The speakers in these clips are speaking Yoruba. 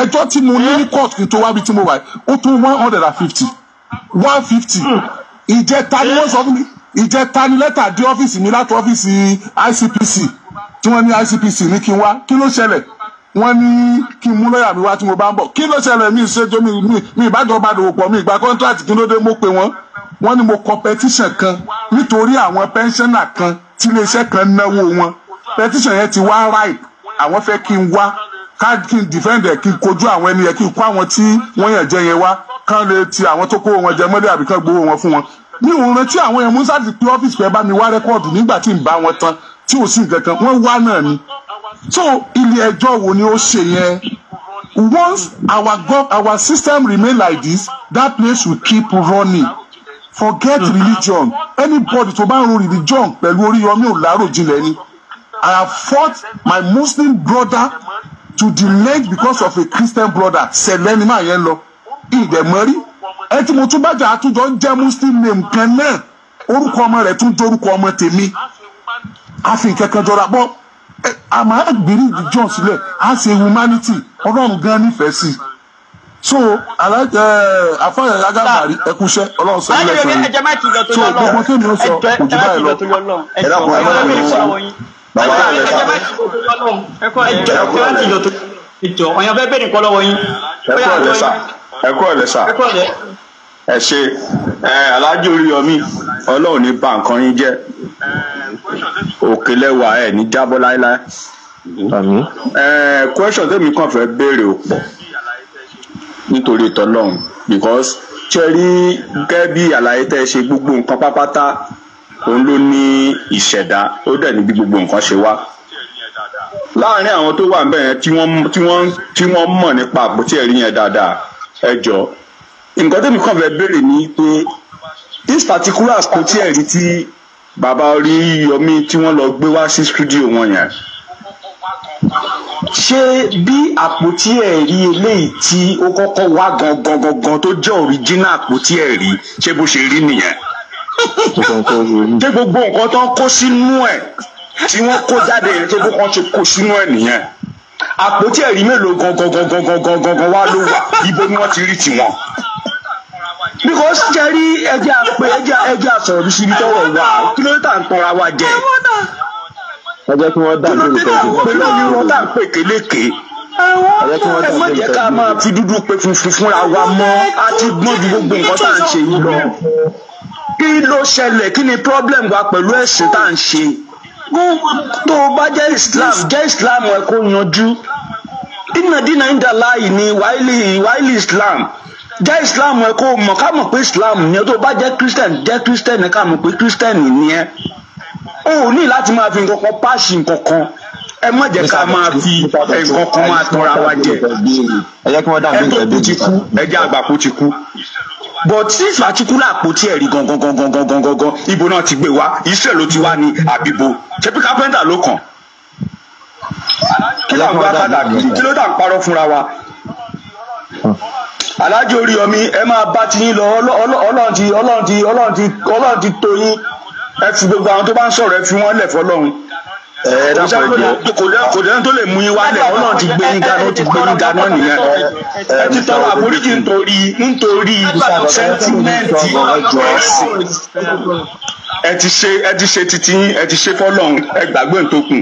Ẹjọ́ tí mo ní ní court kí n tó wá bí tí mo wà, ó tó 150 150. Ìjẹta ni wọ́n sọ fún mi, ìjẹta ni lẹ́tà dé ọ́fíìsì mi láti ọ́fíìsì ICPC, tí wọ́n ní ICPC ní kí n wá. Kí ló ṣẹlẹ̀? Wọ́n ní kí n mú lọ́yà mi wá tí mo bá ń bọ̀. Kí ló ṣẹlẹ̀? Mi ìṣèjọ́ mi ìbájọba dòwò pọ̀, mi ìgbà contract, kí ló dé? Mo pè wọ́n, wọ́n ní mo competition kan nítorí àwọn pensioner kan tí iléeṣẹ́ kan náwó wọn. Petition yẹn ti wá ripe, àwọn fẹ́ kí n wá ká kí n defend ẹ̀, kí n kojú àwọn ẹni yẹn, kí n kó àwọn tí wọ́n yàn jẹ yẹn wá, kán lè ti àwọn tó kó wọn jẹ mọ́lẹ̀ àbí kán gbowó wọn fún wọn. Mi ò rántí àwọn yẹn. Musa ti pe ọ́fíìsì pé bá mi wá record nígbà tí n bá wọn tán tí ò sí nǹkan kan, wọ́n wá náà ni. So ilé ẹjọ́ wo ni ó ṣe yẹn? Once our system remain like this, that place will keep running. Forget religion. Anybody tó bá ń ro religion pẹ̀lú Oríyọmí ò láròjinlẹ̀ ni. I have fought my Muslim brother to the length because of a Christian brother. Sẹ̀lẹ̀ ni máa yẹn lọ. Ìdẹ̀mọ́rí. Ẹ tí mo tún bá jà àtúnjọ ń jẹ́ Muslim name kan náà. Orúkọ ọmọ rẹ̀ tún jórúkọ ọmọ tèmi. A fi nǹkan kan jọra bọ́. A máa gbé religion sílẹ̀. A ṣe humanity. Ọlọ́run gan nífẹ̀ẹ́ sí. So, àfọyà Agàbàrí ẹkúṣẹ́ Ọlọ́run sọ ilé ẹ̀sán yìí. So, gbogbo tèmi ó sọ kò jù báyìí lọ. Ẹ dákun, ẹ má bínú. Bàbá rẹ̀ sá. Ọ̀yàn fẹ́ bẹ̀rẹ̀ nǹkan lọ́wọ́ yín. Ẹ kú ọ̀lẹ́ sà. Ẹ ṣe Alhaji Oríyọmí, Ọlọ́run ní bà nǹkan yín jẹ́. Òkè lẹ́wà ẹ̀ ní jábọ́ láéláé. Question tèmi kàn fẹ́ béèrè ò pọ̀ nítorí tọlọ́run, because ṣe rí gẹ́gẹ́ bí àlàyé tẹ́ ṣe, gbogbo nǹkan pápátá òun ló ní ìṣẹ̀dá, ó dẹ̀ ní bí gbogbo nǹkan ṣe wá. Láàárín àwọn tó wà níbẹ̀ yẹn tí wọ́n mọ̀ nípa àpótí ẹ̀rí yẹn dáadáa, ẹ jọ̀ọ́, nǹkan tẹ́mi kàn fẹ́ béèrè ni pé this particular àpótí ẹ̀rí tí bàbá Oríyọmí tí wọ́n lọ gbé wá sí studio wọn yẹn, ṣé bí àpótí ẹ̀rí eléyìí tí ó kọ́kọ́ wá gangan gangan tó jẹ́ original àpótí ẹ̀rí, ṣé bó ṣe rí nìyẹn? Ṣé gbogbo nǹkan tó ń kó sínú ẹ̀ tí wọ́n kó jáde yẹn, ṣé bó kàn ṣe kó sínú ẹ̀ nìyẹn? Àpótí ẹ̀rí mélòó gangan gangan gangan gangan wá ló wà? Ibo ni wọ́n ti rí tiwọn? Because ṣe rí ẹjẹ́ àpè ẹjẹ́ àsọ̀rọ̀ bí síbi tọ́rọ̀ wà, kí ló dé tà ń tanra wa jẹ? Ẹ jẹ́ kí wọ́n dà lórí ìtọ́jú. Pẹ̀lú irọ́ tá à ń pè kélékè. Ẹ má jẹ́ ká máa fi dúdú pe funfun fúnra wa mọ́. A ti gbọ́n ju gbogbo nǹkan tá à ń ṣe yìí lọ. Kí ló ṣẹlẹ̀? Kí ni problem wa pẹ̀lú ẹ̀sìn tá à ń ṣe? Tó o bá jẹ́ Islam, jẹ́ Islam ẹ kó yanjú. Inna dina inda Allahi ni wáìlì Islam. Jẹ́ Islam ẹ kó mọ̀, ká mọ̀ pé Islam ni ẹ. Tó o bá jẹ́ Christian, jẹ́ Christian ẹ ká mọ̀ pé Christian ni ẹ. O ò ní láti máa fi nǹkan kan páàsì nǹkan kan. Ẹ má jẹ́ ká máa fi nǹkan kan máa tanra wa jẹ. Ẹ tó kú ti kú, ẹ jẹ́ àgbà kú ti kú. But this particular àpótí ẹ̀rí gangan gangan gangan gangan, ibo náà ti gbé wá? Israel ló ti wá ní àbíbo? Ṣé bí kápẹ́ńtà ló kàn? Kí ló ń wá kàkàkiri? Kí ló dà ń parọ́ fúnra wa? Alhaji Oríyọmí, ẹ máa bá ti yín lọ. Ọlọ́run ti tó yín. Ẹ fi gbogbo àwọn tó bá ń sọ̀rọ̀, ẹ fi wọ́n lẹ̀ fọlọ́run. Kò dẹ́n tó lè mú yín wálẹ̀. Ọlọ́run ti gbé yín ga, ó ti gbé yín ga náà nìyẹn. Ẹ ti tọrọ àforíjì nítorí sẹ́ńtímẹ́ǹtì ẹ̀sìn. Ẹ ti ṣe titi yín, ẹ ti ṣe fọlọ́run, ẹ gbàgbé ntókùn.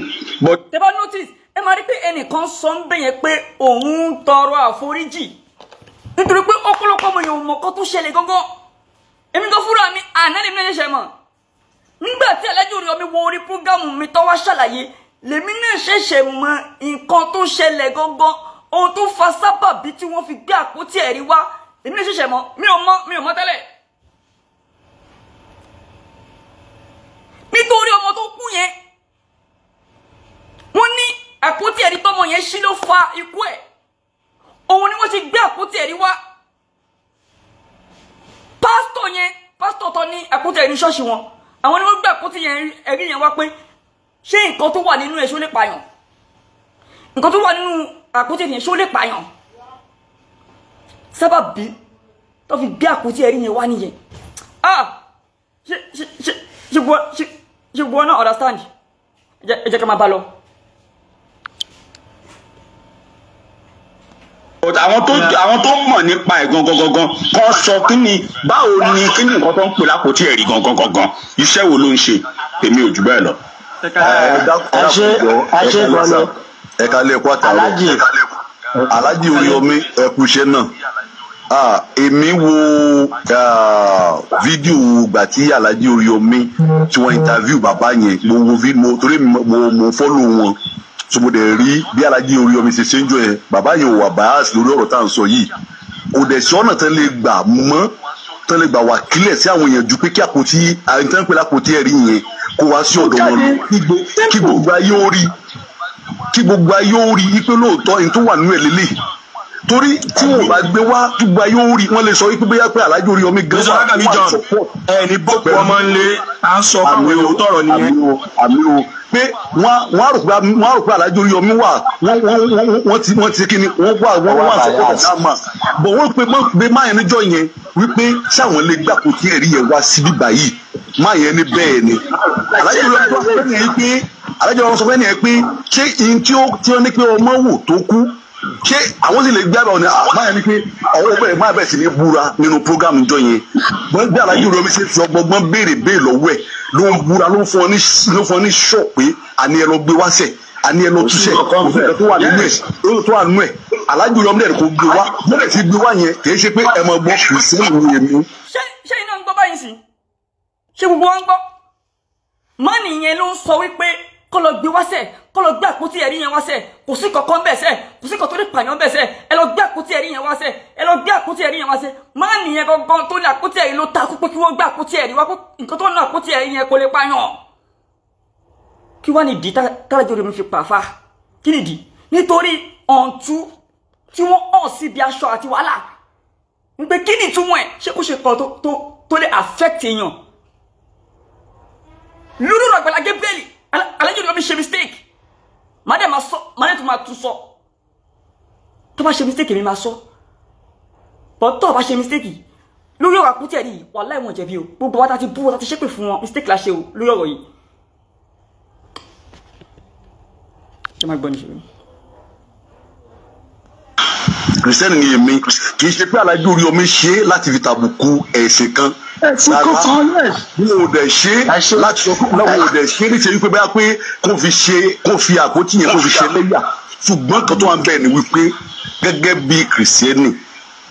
Tẹ́ bá notice, ẹ máa rí pé ẹnìkan sọ ń bẹ̀yẹn pé òun ń tọrọ àforíjì nítorí pé ọ̀pọ̀lọpọ̀ ọmọ èèyàn ò mọ̀ kó tó ṣẹlẹ̀ gángan. Èmi gan fúnra mi àná lèmi náà ṣẹ̀ṣẹ̀ mọ̀. Nígbà tí Alhaji Oríyọmí wo orí prógámù mi tó wá ṣàlàyé, lèmi náà ṣẹ̀ṣẹ̀ mọ̀ nǹkan tó ṣẹlẹ̀ gangan, ohun tó fa sábàbí tí wọ́n fi gbé àpótí ẹ̀rí wá, lèmi náà ṣẹ̀ṣẹ̀ mọ̀. Mi ò mọ̀ tẹ́lẹ̀. Nítorí ọmọ tó kú yẹn, wọ́n ní àpótí ẹ̀rí tọmọ yẹn ṣí ló fa ikú ẹ̀. Òun ni wọ́n ti gbé àpótí ẹ̀rí wá. Pásítọ̀ yẹn, pásítọ̀ tó ní àpótí ẹ̀rí ní ṣọ́ọ̀ṣì wọn, àwọn ni wọ́n gbé àpótí ẹ̀rí yẹn wá pé ṣé nǹkan tó wà nínú ẹ̀ ṣó lè pààyàn? Nǹkan tó wà nínú àpótí ẹ̀rí yẹn ṣó lè pààyàn? Sábàbí tó fi gbé àpótí ẹ̀rí yẹn wá nìyẹn. Ah! Ṣé gbọ́ náà understand? Ẹ jẹ́ ká máa bá lọ. But àwọn tó mọ̀ nípa ẹ̀ gangan gangan kan sọ kí ni báwo ni kí ni nǹkan tó ń pè lápótí ẹ̀rí gangan gangan, iṣẹ́ wo ló ń ṣe, èmi ò jù bẹ́ẹ̀ lọ. Ẹ ṣe gan-an. Ẹ kalẹ̀ ẹ̀kọ́ àtàwọn Alhaji Oríyọmí ẹ̀kú iṣẹ́ náà. Èmi wo fídíò gbà tí Alhaji Oríyọmí tí wọ́n interview bàbá yẹn, mo wo mo torí mo follow wọn, so mo dẹ̀ rí bí Alhaji Oríyọmí ṣe ṣe ń jọ yẹn. Bàbá yẹn ò wà bias lórí ọ̀rọ̀ tá à ń sọ yìí, kò dẹ̀ sí ọ̀nà tán lè gbà mọ́ tán lè gbà wà kílẹ̀ sí àwọn èèyàn ju pé kí àpótí àìntàn pé lápótí ẹ̀rí yẹn kó wá sí ọ̀dọ̀ wọn lọ, kí gbogbo ayé ó rí, kí gbogbo ayé ó rí wípé lóòótọ́ ẹni tó wà nínú ẹ̀ lélẹ̀. Torí tí wọn bá gbé wá gbogbo ayé ó rí, wọn lè sọ wípé bóyá pé Alhaji Oríyọmí gan wà support ẹni bọ́pọ̀ ọmọ ńlẹ̀ à ń sọ fáwọn èèyàn tọrọ nìyẹn. Àmì o pé wọ́n á rò pé Alhaji Oríyọmí wà wọ́n ti kí ni wọ́n wà support dáàmà bọ̀ wọ́n pe máa yẹn níjọ́ yẹn wípé sáwọn lè gbà kó tí ẹ̀rí yẹn wá síbí báyìí, máa yẹn ní bẹ́ẹ̀ ni Alhaji Oríyọmí wà fẹ́ nìyẹn pé Alhaji Oríyọmí sọ fẹ́ nìyẹn pé ṣé ihun tí ó ní pé ọmọ wò tó kú ṣé àwọn sì lè gbé àbàwọn ni máa yẹn ni pé ọwọ́ bẹ̀rẹ̀ máa bẹ̀rẹ̀ sí ní búra nínú programu jọ yẹn. Bí Alhaji Oríyọmí ṣe fi ọgbọ́n béèrè béèrè lọ́wọ́ ẹ̀ ló ń búra, ló ń fún ọ ní ṣọ́ pé àní ẹ lọ gbé wáṣẹ̀, àní ẹ lọ túṣẹ̀, òfin tó wà nínú ẹ̀ tó wà nínú ẹ̀. Alhaji Oríyọmí dẹ̀ kò gbé wá, bẹ́ẹ̀ ti gbé wá yẹn kì í ṣe pé ẹ mọ̀ gbọ́ kìrìsìtẹ́nì ni èmi. Ṣé iná ń gbọ́ báyìí sí? Ṣé gbogbo wa ń gbọ́? Mọ́nì yẹn ló ń sọ wípé kó lọ gbé wáṣẹ̀, kó lọ gbé àpótí ẹ̀rí yẹn wáṣẹ̀, kò sí kankan bẹ́ẹ̀ sẹ́, kò sí kan tó lè pààyàn bẹ́ẹ̀ sẹ́, ẹ lọ gbé àpótí ẹ̀rí yẹn wáṣẹ̀, ẹ lọ gbé àpótí ẹ̀rí yẹn wáṣẹ̀. Mọ́nì yẹn gangan tó ní àpótí ẹ̀rí ló takú pé kí wọ́n gbé àpótí ẹ̀rí wá, pé nǹkan tó ní àpótí ẹ̀rí yẹn kò lè pààyàn. Kí wá nìdí t'Alhaji Oríyọmí fi pàfà? Kí nìdí? Nítorí ọ̀ǹtú tí wọ́n hàn síbi aṣọ àti wàhálà. Wípé kí ni ìtumọ̀ ẹ̀? Ṣé kò ṣe kan tó lè affect èèyàn? Lórí ọ̀rọ̀ Àgbàlá Gabriel, Alhaji Oríyọmí ṣe mistake. Má dẹ̀ máa sọ, má dẹ̀ tún máa tún sọ. Tó bá ṣe mistake èmi máa sọ. But tó bá ṣe mistake lórí ọ̀rọ̀ àpótí ẹ̀rí yìí, wàláhì wọn jẹ̀bi o. Gbogbo wa ta ti bú wa ta ti ṣépè fún wọn, mistake la ṣe o lórí ọ̀rọ̀ yìí. Ṣé máa gbọ́ ní ṣe? Kìrìsìtẹ́nì ni èmi, kì í ṣe pé Alhaji Oríyọmí ṣe é láti fi tàbùkù ẹ̀sìn kan. Wọn ò dẹ̀ ṣe láti sọ pé wọn ò dẹ̀ ṣe níṣe wípé bóyá pé kó fi ṣe kó fi àpótí yẹn kó fi ṣe lẹ́yà. Ṣùgbọ́n kan tó wà ń bẹ̀ ni wípé gẹ́gẹ́ bí kìrìsìtẹ́nì,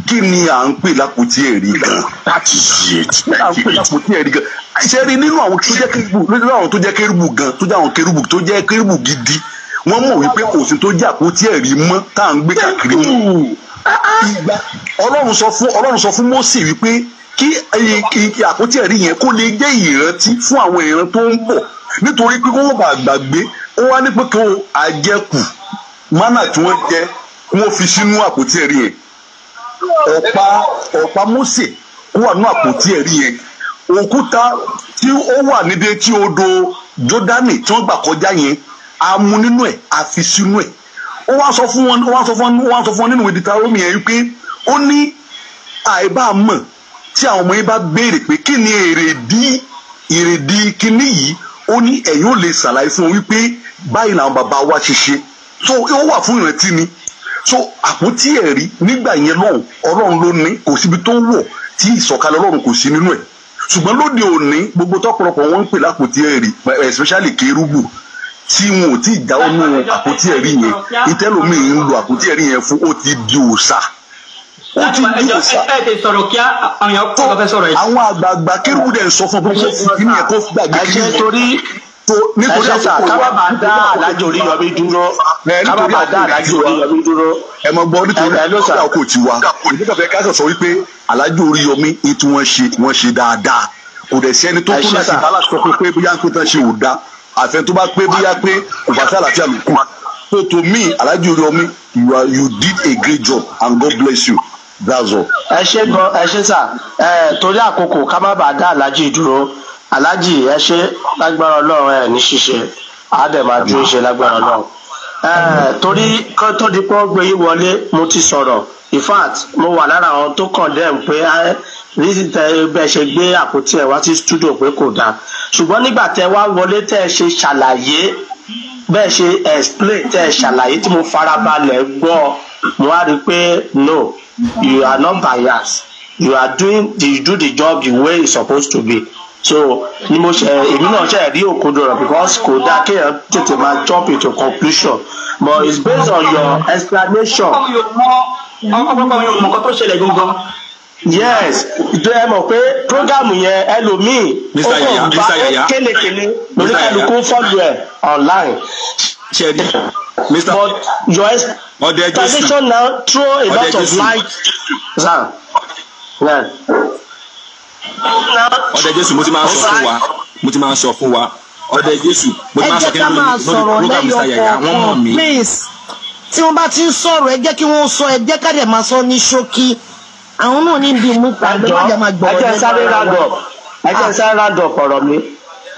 kí ni à ń pè lápótí ẹ̀rí gan? Kí ni à ń pè lápótí ẹ̀rí gan? Ṣé rí nínú àwọn tó jẹ́ kérúbù, nínú àwọn tó jẹ́ kérúbù gan, tó jẹ́ àwọn kérúbù tó jẹ́ kérúbù gidi, wọ́n mọ̀ wípé kò sí tó jẹ́ àpótí ẹ̀rí mọ́ tá à ń gbé káàkiri mọ́. Ìgbà Ọlọ́run sọ fún Mósè wípé kí àpótí ẹ̀rí yẹn kó lè jẹ́ ìrántí fún àwọn ìran tó ń bọ̀, nítorí pé kó wọ́n bá gbàgbé. Ó wá ní pé kí wọ́n àjẹkù mánà tí wọ́n jẹ kí wọ́n fi sínú àpótí ẹ̀rí yẹn. Ọ̀pá Mósè kó wà nínú àpótí ẹ̀rí yẹn. Òkúta tí ó wà níbi tí odò Jódánì tí wọ́n gbà kọjá yẹn, a mú nínú ẹ̀, a fi sínú ẹ̀. Ó wá sọ fún wọn, ó wá sọ fún wọn nínú ìwé Deuteronomy yẹn wípé ó ní àìbá mọ̀ tí àwọn ọmọ yín bá béèrè pé kí ni èrèdí kíní yìí, ó ní ẹ̀yin ò lè ṣàlàyé fún wọn wípé báyìí làwọn bàbá wa ṣe ṣe. So ó wà fún ìrántí ni. So àpótí ẹ̀rí nígbà yẹn lọ́hùn, Ọlọ́run ló ní, kò síbi tó wọ̀ tí ìsọ̀kalẹ̀ Ọlọ́run kò sí nínú ẹ̀. Ṣùgbọ́n lóde òní gbogbo tọ́pọ̀lọpọ̀ wọn ń pè lápótí ẹ̀rí, especially kérúbù tí wọn ò tí ì jáwọ́ nínú àpótí ẹ̀rí yẹn, ìtẹ́lómi ń lo àpótí ẹ̀rí yẹn fún, ó ti di òòṣà. Ó ti di òòṣà. Àwọn àgbààgbà kérúbù dẹ̀ ń sọ fún ọgbọ́n kó fi kíní yẹn kó gbàgbé kíní yẹn. Nítorí àkókò wa ká má bàa dá Alhaji Oríyọmí dúró. Ká má bàa dá Alhaji Oríyọmí dúró. Ẹ mọ gbọ́ nítorí àkókò tiwa. Ìdíkà fẹ́ ká sọ wípé Alhaji Oríyọmí ní tí wọ́n ṣe dáadáa. Kò dẹ̀ sí ẹni tó kú láti bá láti sọ pé bóyá ń pé tán ṣe ò dáa. Àfẹn tó bá pé bóyá pé kò bá sí àlàáfíà ló kù. So to me, Alhaji Oríyọmí, you did a great job and God bless you. That's all. Ẹ ṣé gan, ẹ ṣé sà. Ẹ torí àkókò ká má bàa dá Alhaji dúró. Alhaji ẹ ṣé, lágbára Ọlọ́run ẹ ní ṣíṣe, á dẹ̀ máa dúró ṣe lágbára Ọlọ́run. Torí kó tó di pé ó gbé yín wọlé, mo ti sọ̀rọ̀. In fact, mo wà lára àwọn tó condemn pé rísí tẹ bẹ́ẹ̀ ṣe gbé àpótí ẹ̀ wá sí studio pé kò dáa. Ṣùgbọ́n nígbà tẹ wá wọlé tẹ́ ẹ ṣe ṣàlàyé, bẹ́ẹ̀ ṣe explain tẹ́ ẹ ṣàlàyé tí mo farabalẹ̀ gbọ́, Mo wá rí i pé no, you are not biased, you are doing the, you do the job the way it's supposed to be. So ni mo ṣe, èmi náà ṣe rí òkodo rẹ, because kò dáa kéèyàn tètè máa jump into conclusion, but it's based on your explanation. Ọ̀pọ̀lọpọ̀ yóò mọ nǹkan tó ṣẹlẹ̀ gangan. Yes, tó ẹ mọ̀ pé program yẹn ẹlòmíì ó kàn bá ó kélekèle lóríkàlùkù follow ẹ̀ online. But your explanation now throw a lot of light. Sir. Yeah. Ọdẹ Jésù, mo ti máa ń sọ fún wa, mo ti máa ń sọ fún wa, Ọdẹ Jésù, mo ti máa ń sọ kí ní lórí program Mr. Yaya, wọ́n mọ̀ mí. Please, tí wọ́n bá ti ń sọ̀rọ̀, ẹ jẹ́ kí wọ́n sọ, ẹ jẹ́ ká dẹ̀ máa sọ ní ṣókí. Àwọn náà ní bí mú pàdé wájà máa gbọ́. Ẹ jẹ́ sáré round up, ẹ jẹ́ sáré round up ọ̀rọ̀ mi,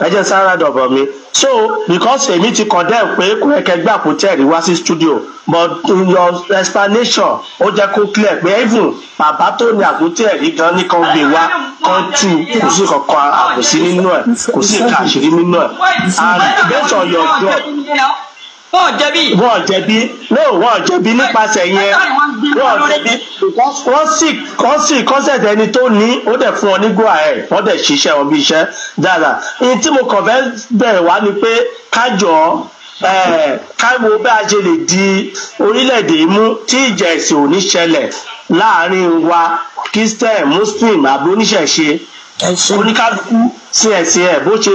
ẹ jẹ́ sáré round up ọ̀rọ̀ mi. So because èmi ti condemn pé kò yẹ kẹ́ gbé àpótí ẹ̀rí wá sí studio, but your explanation ó jẹ́ kó clear pé even bàbá tó ní àpótí ẹ̀rí gan ní kan gbé wá kan tú, kò sí kankan àbòsí nínú ẹ̀, kò sí nǹkan àṣírí nínú ẹ̀. And based on your job, wọ́n jẹ̀bi. Wọ́n jẹ̀bi, no, wọ́n jẹ̀bi nípasẹ̀ yẹn, wọ́n jẹ̀bi because wọ́n sì consent ẹni tó ní, ó dẹ̀ fún ọ ní go ahead, wọ́n dẹ̀ ṣiṣẹ́ wọn bí iṣẹ́ dáadáa. Ní tí mo kàn fẹ́ bẹ̀rẹ̀ wá ni pé kájọ káwo bí a ṣe lè di orílẹ̀-èdè mú tí ìjà ẹ̀sìn ò ní ṣẹlẹ̀ láàárín wa, Christian, Muslim àbí oníṣẹ̀ṣe, oníkálukú sí ẹ̀sìn ẹ̀ bó ṣe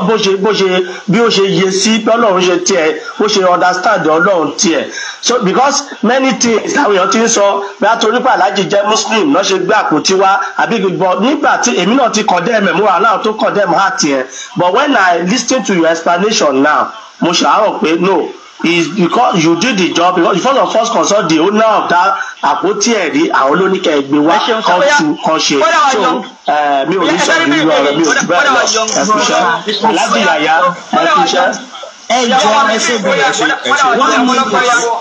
bó ṣe bó ṣe bí ó ṣe yẹ sí bí Ọlọ́run ṣe tiẹ̀, bó ṣe understand Ọlọ́run tiẹ̀. So because many things táwọn èèyàn ti ń sọ bí a torí pé Alhaji jẹ́ Muslim náà ṣe gbé àpótí wá àbí gbogbo, nígbà tí èmi náà ti condemn ẹ̀, mo wà láwọn tó condemn heart yẹn, but when I listen to your explanation now, mo ṣàárọ̀ pé no, is because you did the job, because you first of first consult the owner of that àpótí ẹ̀rí, àwọn lóníkẹ́ ẹgbẹ́ wa kan tu kan ṣe. So mi ò ní sọ ìlú ọ̀rọ̀ mi ò jù bẹ́ẹ̀ lọ. Ẹ kú iṣẹ́ Alhaji Yaya, ẹ kú iṣẹ́. Ẹ jọ ẹ ṣe bẹ̀rẹ̀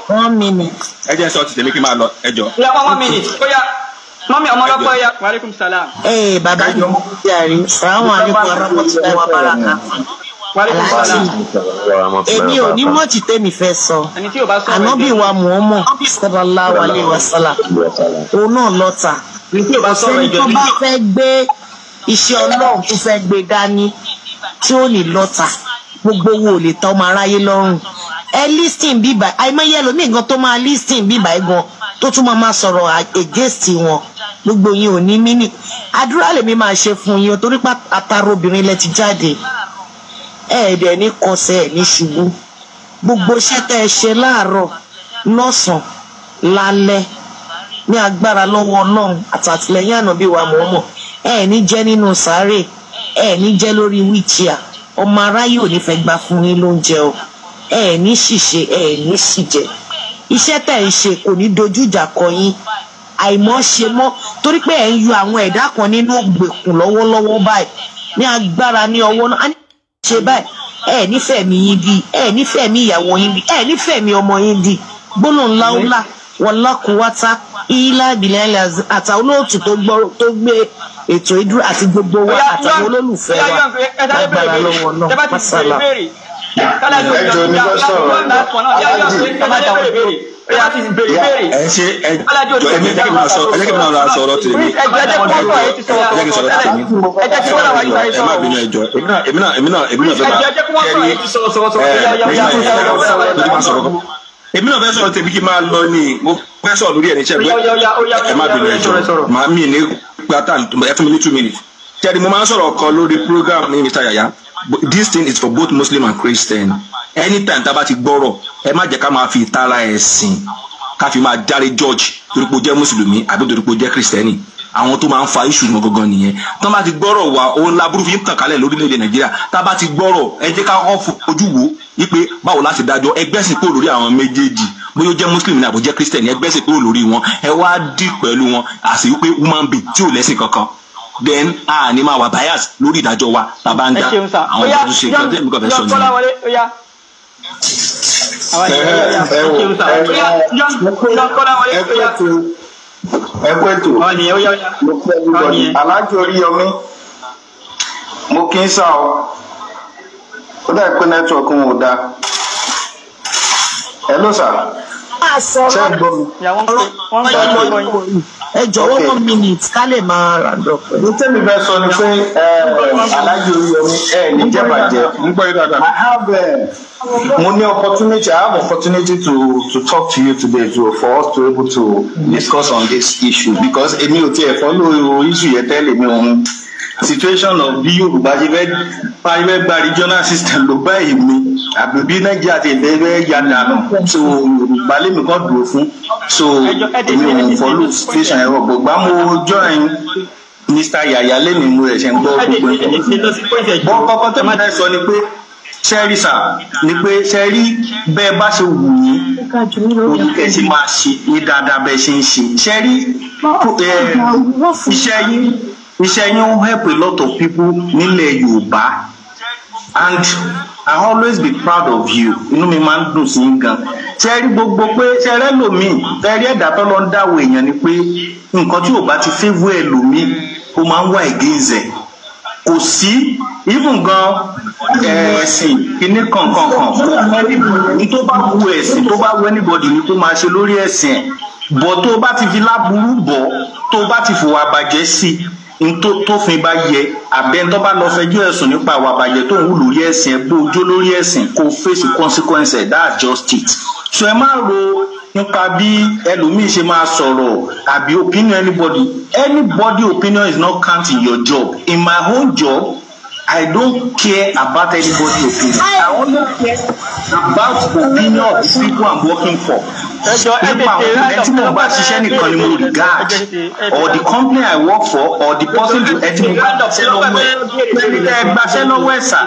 1 minute. Ẹ jẹ́ sọ ti tèmi kí n máa lọ, ẹ jọ. 1 minute, ó yá mọ́mí ọmọlọ́pọ̀ ya. Wa alaikum salam. Ee bàbá mi jàre, salamu alaikum warahmatullahi wabarakatuh. Èmi ò ní mọ̀tì tèmi fẹ́ sọ. Ànábì wa Muhammad sallallahu alaihi wasallam, òun náà lọ́ta. Sẹ́ni tó bá fẹ́ gbé iṣẹ́ Ọlọ́run tó fẹ́ gbé dání tí ó ní lọ́ta, gbogbo wo ò lè tọ́ ọmọ aráyé lọ́rùn. Ẹ lísìn bíbà, àìmọye ẹlòmíì gan tó máa lísìn bíbà ẹ gan tó tún máa sọ̀rọ̀ against wọn. Gbogbo yín ò ní mí ní. Àdúrà lèmi máa ṣe fún yín torí pé àtàrà obìnrin lẹ ti jáde. Ẹ̀ẹ́dẹ̀ ní kọsẹ̀ ẹ̀ ní ṣubú. Gbogbo iṣẹ́ tẹ́ ẹ ṣe láàárọ̀, lọ́sàn-án, lálẹ́, ní agbára lọ́wọ́ Ọlọ́run àtàtìlẹ́yìn ànábì wa Muhammad, ẹ̀ ní jẹ́ nínú sáré, ẹ̀ ní jẹ́ lórí wíchíà, ọmọ aráyé ò ní fẹ́ gbà fún yín lóúnjẹ o, ẹ̀ ní ṣìṣe, ẹ̀ ní ṣìjẹ. Iṣẹ́ tẹ́ ẹ ṣe kò ní dojú ìjà kọ yín, àìmọ́ ṣe mọ́ torí pé ẹ̀ ń yọ àwọn ẹ̀dá kan nínú ògbèkùn lọ́wọ́lọ́wọ́ báyìí ní agbára ní ọwọ́ náà ṣe báyìí. Ẹ nífẹ̀ẹ́ mi yín di, ẹ nífẹ̀ẹ́ mi ìyàwó yín di, ẹ nífẹ̀ẹ́ mi ọmọ yín di. Gbólóhùn láúlá wọlákùwátá ilá ìbílẹ̀ àtàwọn olóòtú tó gbé ètò ìdúró àti gbogbo wa àtàwọn olólùfẹ́ wa lágbára lọ́wọ́ náà. Pásálà. Ẹjọ́ ní fẹ́ sọ̀rọ̀ Ẹ ṣe ẹ jọ ẹ jẹ́ kí n máa sọ, ẹ jẹ́ kí n máa sọ̀rọ̀ tèmi, ẹ jẹ́ kí n sọ̀rọ̀ tèmi, ẹ má bínú, ẹ jọ èmi náà fẹ́ máa kẹ́ni èmi náà fẹ́ sọ̀rọ̀ tèmi kí n máa lọ ní, mo fẹ́ sọ̀rọ̀ lórí ẹ̀ ní sẹ́gbẹ́, ẹ má bínú, ẹ jọ màá mi ní gbàtà, ẹ fún mi ní 2 minutes. Kẹ́ni mo máa ń sọ̀rọ̀ kan lórí program ní Mr. Yaya, this thing is for both Muslim and Christian. Anytime tá a bá ti gbọ́rọ̀, ẹ má jẹ́ ká máa fi ìtara ẹ̀sìn ká fi máa járe judge torí pé ó jẹ́ mùsùlùmí àbí torí pé ó jẹ́ kìrìsìtẹ́nì. Àwọn tó máa ń fa issue wọn gangan nìyẹn. Tán bá ti gbọ́rọ̀ wá, òun laburú fi ń tàn kálẹ̀ lórílẹ̀‐èdè Nàìjíríà. Tá a bá ti gbọ́rọ̀, ẹ jẹ́ ká kọ́ fojú wo wípé báwo láti dájọ́ ẹgbẹ́ sìn kúrò lórí àwọn méjèèjì, bóyá ó jẹ́ muslim ní àbò jẹ́ christian, ẹgbẹ́ sìn kúrò lórí wọn, ẹ wá dì pẹ̀lú wọn àti wípé human being tí ò lẹ́sìn kankan, then a ní máa wà bias lórí ìdájọ́ wa tá a bá ń dá àwọn ìdájọ́ ṣe nǹkan tẹ́lẹ̀ mi kàn fẹ́ sọ nìyẹn. Ẹ kú ètò, mo fẹ́ everybody. Alhaji Oríyọmí, mo kì í sá ọ, ó dà pé nẹ́tíwọ̀kì wọn ò dáa. Hello sir. Máa sọ̀rọ̀ ẹ jọ̀wọ́ 1 minute ká lè máa round up. Ní tẹ́mi fẹ́ sọ ni pé Alhaji Oríyọmí ẹ ní jẹ́bàjẹ́. I have mo ní opportunity, I have opportunity to talk to you today for us to able to discuss on this issue because èmi ò tiẹ̀ follow issue yẹn tẹ́lẹ̀ mi òun. Situation of bí Yorùbá ṣe fẹ́ fẹ́ gba regional system ló bá èmi àbí bí Nàìjíríà ti fẹ́ fẹ́ ya dànù, so Yorùbá lèmi kan dúró fún, so èmi ò follow situation ẹ̀rọ gbogbo àmọ́ join Mr. Yaya lẹ́nu mo rẹ̀ ṣe ń gbọ́ gbogbo ẹ̀. Bọ́ kọ́kọ́ tẹ́ máa sọ ni pé ṣẹ́rí sà ni pé ṣẹ́rí bẹ́ẹ̀ bá ṣe wù yín olùkẹ́ ṣe máa ṣe ní dáadáa bẹ́ẹ̀ ṣe ń ṣe ṣẹ́rí iṣẹ́ yín ń help a lot of people nílẹ̀ Yorùbá and I always be proud of you. Inú mi máa ń dùn sí yín gan. Ṣe rí gbogbo pé ṣe rẹ́ lòmíì ṣe rí ẹ̀dá tó lọ ń dáwọ́ èèyàn ni pé nǹkan tí ò bá ti favour ẹlòmíì ó máa ń wá against ẹ̀. Kò sí even gan ẹ̀sìn kíní kankankan ní tó bá wu ẹ̀sìn tó bá wu anybody ni kó máa ṣe lórí ẹ̀sìn ẹ̀ bọ̀ tó bá ti fi láburú bọ̀ tó bá ti fòwà bàjẹ́ sí i ntó tófin bá yẹ àbẹ tó bá lọ fẹjọ́ ẹ̀sùn nípa àwà bàjẹ́ tó ń wù lórí ẹ̀sìn ẹ bó ojó lórí ẹ̀sìn kó face consequence ẹ, that's just it. So ẹ má ro nípa bí ẹlòmíì ṣe máa sọ̀rọ̀ àbí opinion anybody. Anybody opinion is not count in your job. In my own job, I don't care about anybody opinion. I only care about opinion of the people I'm working for. Nípa àwọn ẹni tí mo bá ṣiṣẹ́ nìkan ni mo regard or the company I work for or the person ẹ tí mo bá ṣiṣẹ́ lọ́wọ́ ẹ̀. Tẹ́ ẹ gbaṣẹ́ lọ́wọ́ ẹ̀ sà,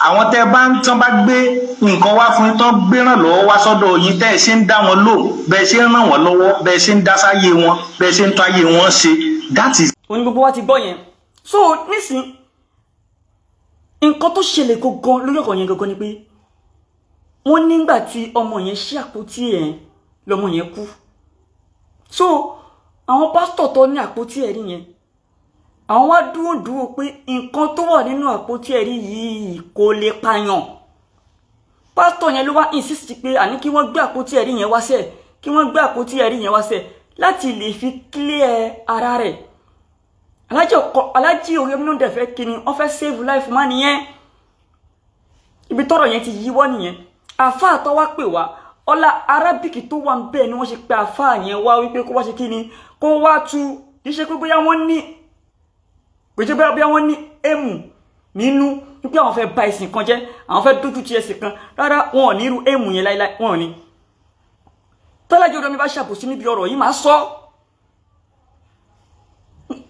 àwọn tẹ́ ẹ bá ń tán bá gbé nǹkan wá fún yín tán gbé ràn lọ́wọ́ wá sọ́dọ̀ yín tẹ́ ẹ ṣe ń dá wọn lò bẹ́ẹ̀ ṣe ń ràn wọ́n lọ́wọ́ bẹ́ẹ̀ ṣe ń dá sáyé wọn bẹ́ẹ̀ ṣe ń tọ́ ayé wọn ṣe. That is. Òní gbogbo wa ti gbọ́ yẹn. So nísìnyí nǹkan tó ṣẹlẹ̀ gangan lórí ọ̀rọ̀ yẹn gangan ni pé wọ́n nígbà tí ọmọ yẹn ṣí àpótí ẹ̀ lọ́mọ yẹn kú. So àwọn pásítọ̀ tó ní àpótí ẹ̀rí yẹn àwọn wá dúró dúró pé nǹkan tó wà nínú àpótí ẹ̀rí yìí kò lè pààyàn. Pásítọ̀ yẹn ló wá insist pé àní kí wọ́n gbé àpótí ẹ̀rí yẹn wá sẹ̀, kí wọ́n gbé àpótí ẹ̀rí yẹn wá sẹ̀ láti lè fi clear ara rẹ̀. Alhaji Oríyọmí ló ń dẹ̀ fẹ́ kí ni wọ́n fẹ́ save life má nìyẹn. Ibi tọ́rọ̀ yẹn ti yíwọ́ nìyẹn. Àfáà tó wá pè wá ọlá arábìkì tó wà ń bẹ́ẹ̀ ni wọ́n ṣe pé àfáà yẹn wá wípé kó wá ṣe kí ni kó wá tu. Kì í ṣe pé bóyá wọ́n ní kì í ṣe bóyá wọ́n ní èmù nínú wípé àwọn fẹ́ ba ẹ̀sìn kan jẹ́, àwọn fẹ́ dójú ti ẹ̀sìn kan. Rárá, wọn ò ní irú èmù yẹn láíláí, wọn ò ní. Tọ́lájí Oríyọmí bá ṣàbòsí níbi ọ̀rọ̀ yìí máa sọ.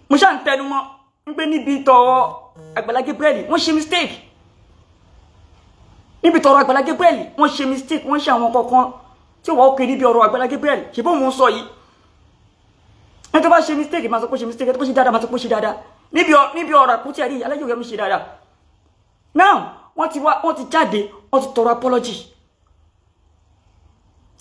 Mo ṣáà ń tẹnu mọ́ wípé níbi tọ̀rọ̀ Àgbàlá Gabriel wọ́n ṣe mistake. Níbi tọ̀rọ̀ Àgbàlá Gabriel wọ́n ṣe mistake, wọ́n ṣe àwọn kankan tí wọ́n kè níbi ọ̀rọ̀ Àgbàlá Gabriel. Ṣe bó mo ń sọ yìí, ẹni tó bá ṣe mistake máa sọ pé ṣe mistake, ẹni tó bá ṣe dáadáa máa sọ pé ṣe dáadáa. Níbi ọ̀rọ̀ àpótí ẹ̀rí Alhaji Oríyọmí ṣe dáadáa. Now wọ́n ti wá, wọ́n ti jáde, wọ́n ti tọrọ apology.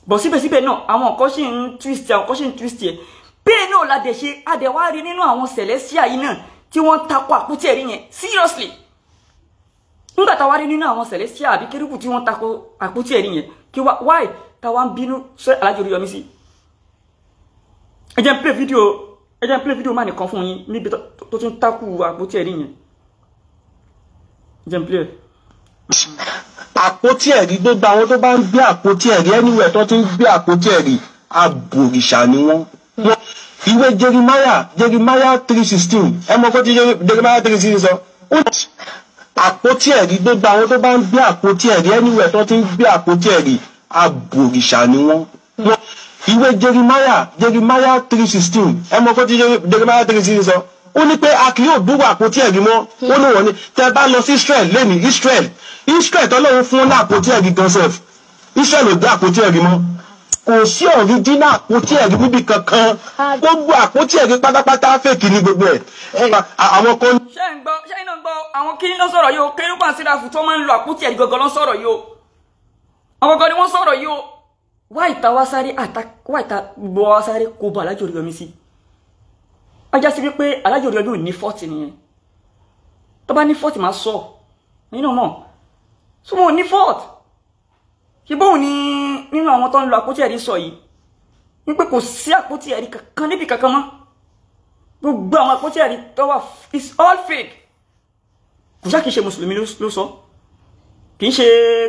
Bọ̀ síbẹ̀síbẹ̀ náà àwọn kan ṣì ń twist, àwọn kan ṣì ń twist ẹ̀. Bẹ́ẹ̀ náà la dẹ̀ ṣe adẹ̀wárí nínú àwọn Celestial yìí náà tí wọ́n takò àpótí ẹ̀rí yẹn seriously. Nígbà táwa rí nínú àwọn Celestial àbí kérúbù tí wọ́n takò àpótí ẹ̀rí yẹn, kí wá why táwa ń bínú sọ Alhaji Oríyọmí sí. Ẹ jẹ́ n play video, ẹ jẹ́ n play video má nìkan fún yín níbi tó tún takò àpótí ẹ̀rí yẹn. Ẹ jẹ́ n play. Àpótí ẹ̀rí, gbogbo àwọn tó bá ń gbé àpótí ẹ̀rí anywhere tó ti ń gbé àpótí ẹ̀rí abòrìṣà ni wọ́n. Ìwé Jeremiah 3:16, ẹ mọ kó tí Jeremiah 3:16 sọ. Àpótí ẹ̀rí, gbogbo àwọn tó bá ń gbé àpótí ẹ̀rí anywhere tó ti ń gbé àpótí ẹ̀rí abòrìṣà ni wọ́n. Ìwé Jeremiah 3:16, ẹ mọ kó tí Jeremiah 3:16 sọ. Ó ní pé a kì yóò gbúrò àpótí ẹ̀rí mọ́. Ó ní wọ́n ní tẹ́ bá lọ sí Israel lẹ́ni, Israel tọ́lọ́run fún ní àpótí ẹ̀rí gan sef, Israel ò gbé àpótí ẹ̀rí mọ́. Kò sí ọ̀ríjínà àpótí ẹ̀rí níbi kankan. Gbogbo àpótí ẹ̀rí pátápátá fèkì ní gbogbo ẹ̀. Àwọn kan. Ṣé ń gbọ́, ṣé iná ń gbọ́ àwọn kí ló sọ̀rọ̀ yìí o? Kérúbù àti Séráfù tó máa ń lo àpótí ẹ̀rí gangan ló sọ̀rọ̀ yìí o. Àwọn gangan ni wọ́n sọ̀rọ̀ yìí o. Wá ìta wá sáré àtà, wá ìta gbọ́ wá sáré kó bá Alhaji Oríyọmí sí. Ajá sí wípé Alhaji Oríyọmí ò ní fọ́ọ̀tì nìyẹn. Tó bá ní fọ́ọ̀tì máa sọ, ẹ̀yin náà mọ̀. Súnmọ́ ò ní fọ́ọ̀tì. Ṣé bóun ni nínú àwọn tó ń lo àpótí ẹ̀rí sọ yìí? Wípé kò sí àpótí ẹ̀rí kankan níbi kankan mọ́. Gbogbo àwọn àpótí ẹ̀rí tó wà is all fake. Kò ṣá kìí ṣe mùsùlùmí ló sọ, kìí ṣe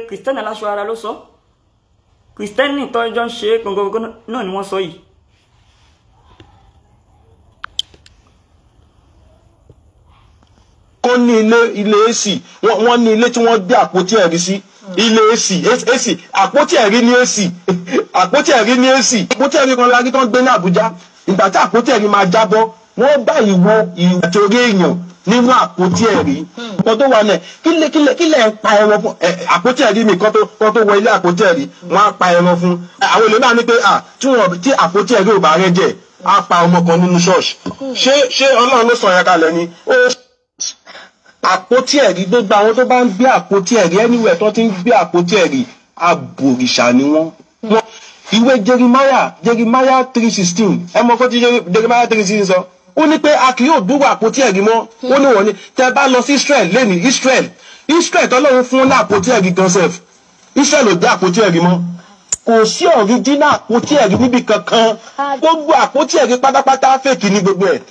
kìrìsìtẹ́nì aláṣọ ara ló sọ, kìrìsìtẹ́nì tó jọ ń ṣe gangan náà ni wọ́n sọ yìí. Kó ní ilé AC, wọ́n ní ilé tí wọ́n gbé àpótí ẹ̀rí sí, ilé AC, AC, àpótí ẹ̀rí ní AC, àpótí ẹ̀rí ní AC, àpótí ẹ̀rí kan lárí tó ń gbé ní Àbújá. Ìgbà tí àpótí ẹ̀rí máa jábọ́, wọ́n bá ìwo ìtorí èèyàn nínú àpótí ẹ̀rí nǹkan tó wà náà. Kílẹ̀ ń pa ẹran fún àpótí ẹ̀rí mi kan tó wọ ilé àpótí ẹ̀rí, wọ́n á pa ẹran fún àwọn èlò náà ní pé tí àpótí ẹ̀rí ò bá rẹ́ jẹ́ á pa ọmọ kan nínú ṣọ́ọ̀ṣì. Ṣé Ọlọ́run ló sọ yẹn kalẹ̀ ni? Àpótí ẹ̀rí, gbogbo àwọn tó bá ń gbé àpótí ẹ̀rí anywhere tó ti ń gbé àpótí ẹ̀rí, abòrìṣà ni wọ́n. Ìwé Jeremiah 3:16, ẹ mọ̀ kó tí Jeremiah 3:16 sọ, ó ní pé a kì yóò gbúrò àpótí ẹ̀rí mọ́. Ó ní wọ́n ní tẹ́ bá lọ sí Israel lẹ́ni, Israel tọ́lọ́run fún ní àpótí ẹ̀rí gan sef, Israel ò dé àpótí ẹ̀rí mọ́. Kò sí ọ̀ríjínà àpótí ẹ̀rí níbi kankan. Gbogbo àpótí ẹ̀rí pátápátá fèkì ní gbogbo ẹ̀.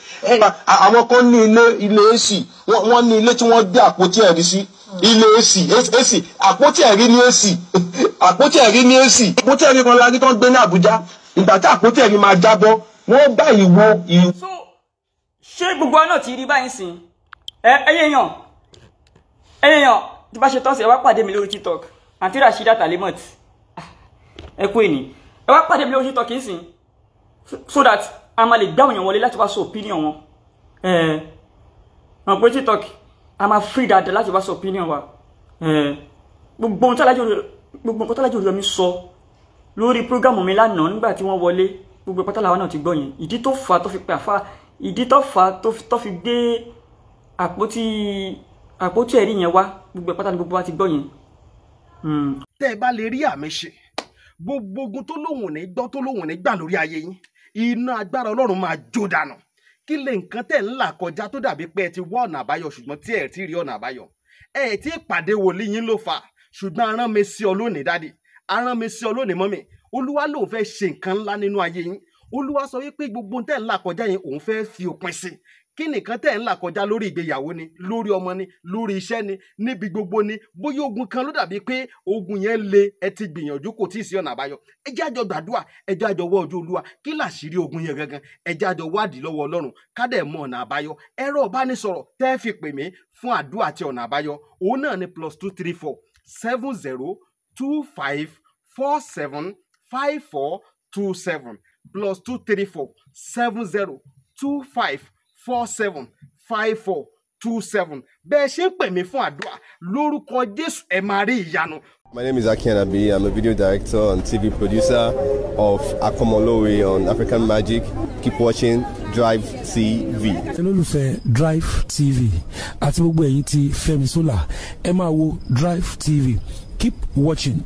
Àwọn kan ní ilé AC, wọ́n ní ilé tí wọ́n gbé àpótí ẹ̀rí sí, ilé AC, AC, àpótí ẹ̀rí ní AC, àpótí ẹ̀rí ní AC, àpótí ẹ̀rí kan lárí tó ń gbé ní Àbújá. Ìgbà tí àpótí ẹ̀rí máa jábọ́, wọ́n bá ìwo ìwo. Ṣé gbogbo wa náà ti rí báyìí sìn? Ẹyẹ yàn tí bá ṣe tán sí, ẹ wá pàdé mi lórí TikTok, àǹtí Rasheedat Alimot, ẹ kú èní, ẹ wá pàdé mi lórí TikTok yìí sìn, so that a máa lè gbá òyìn wọlé láti wá sọ opinion wọn. Ẹ mọ̀ pé TikTok a máa free dáadáa láti wá sọ opinion wa. Gbogbo nǹkan tó Alhaji Oríyọmí sọ lórí prógámù mi lánàá nígbà tí wọ́n wọlé, gbogbo pátá làwọn náà ti gbọ́ yẹn. Ìdí tó fà á tó fi pè àfa, ìdí tó fà á tó fi gbé àpótí ẹ̀rí yẹn wá, gbogbo pátá ni gbogbo wa ti gbọ́ yẹn. Tẹ́ ẹ bá lè rí àmì ṣe, gbogbo ogun tó lóhùn ní gbọ́ tó lóhùn ní gbà lórí ayé yín, iná agbára Ọlọ́run máa jó dànù. Kí lè nǹkan tẹ̀ ń là kọjá tó dàbí pé ẹ ti wá ọ̀nà àbáyọ ṣùgbọ́n tí ẹ ti rí ọ̀nà àbáyọ, ẹ ti pàdé wòlíì yín ló fà, ṣùgbọ́n arán mi sí ọ lónìí dádì, arán mi sí ọ lónìí mọ́mì. Olúwa lòun fẹ́ ṣe nǹkan ńlá nínú ayé yín. Olúwa sọ wípé gbogbo tẹ̀ ń là kọjá yẹn òun fẹ́ fi òpin sí. Kí nìkan tẹ̀ ń là kọjá lórí ìgbéyàwó ni, lórí ọmọ ni, lórí iṣẹ́ ni, níbi gbogbo ni, bóyá ogun kan ló dàbí pé ogun yẹn le, ẹ ti gbìyànjú kò tí ì sí ọ̀nà àbáyọ. Ẹ jẹ́ àjọ gbàdúrà, ẹ jẹ́ àjọ wọ́ ojú Olúwa, kí làṣírí ogun yẹn gangan, ẹ jẹ́ àjọ wádìí lọ́wọ́ Ọlọ́run, ká dẹ̀ mọ ọ̀nà àbáyọ. Ẹ̀rọ ìbánisọ̀rọ̀ tẹ́ fi pè mí fún àdúrà àti ọ̀nà àbáyọ, òun náà ni +234 70 25 47 54 27, +234 70 25 47 54 27. Bẹ́ẹ̀ ṣe ń pè mí fún àdúrà lórúkọ Jésù, ẹ máa rí ìyanu. My name is Aki Anabi. I'm a video director and TV producer of Akomolowe on African Magic. Keep watching Drive TV. Olólùfẹ́ Drive TV àti gbogbo ẹ̀yin tí Fẹ́mi Sola, ẹ máa wo Drive TV. Keep watching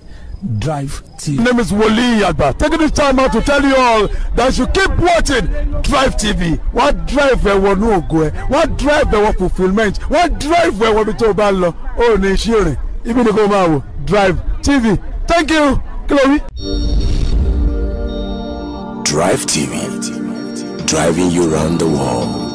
Drive TV. My name is Wole Agba. Taking this time out to tell you all that you keep watching Drive TV. Wọ́n drive ẹ̀wọ̀n ní ògo ẹ̀, wọ́n drive ẹ̀wọ̀n fulfilment, wọ́n drive ẹ̀wọ̀n bí tó o bá ń lọ, ó ní iṣẹ́ rìn, ibi ni kò máa wò Drive TV. Thank you. Kí ló wí? Drive TV, driving you round the world.